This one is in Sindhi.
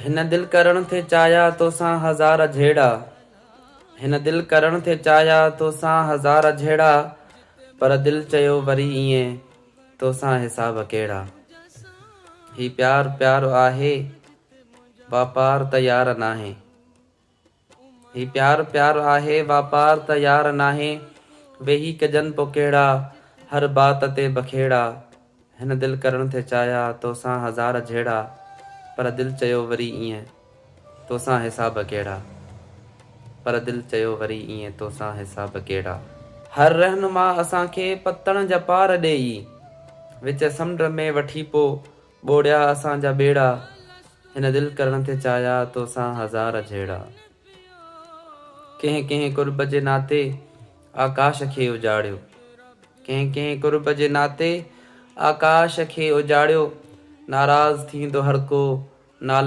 هن دل ڪرڻ ٿي چاهيا توسان هزار جهيڙا هن دل ڪرڻ ٿي چاهيا توسان هزار جهيڙا پر دل چيو وري ائين توسان حساب ڪهڙا هي پيار پيار آهي واپار ته يار ناهي. هي پيار پيار آهي واپار ته يار ناهي ويهي ڪجن پو ڪهڙا هر بات تي بکيڙا هن دل ڪرڻ ٿي چاهيا توسان هزار جهيڙا پر دل چيو وري ايئن توسان حساب ڪهڙا پر دل چيو وري ايئن توسان حساب ڪهڙا. هر رهنما اسان کي پتڻ جا پار ڏيئي وچ سمنڊ ۾ وٺي پو ٻوڙيا اسان جا ٻيڙا، هن دل ڪرڻ ٿي چاهيا توسان هزار جهيڙا. ڪنهن ڪنهن قرب جي ناتي آڪاش کي اجاڙيو. ڪنهن ڪنهن قرب جي ناتي آڪاش کي اجاڙيو. ناراض ٿيندو هرڪو نالا.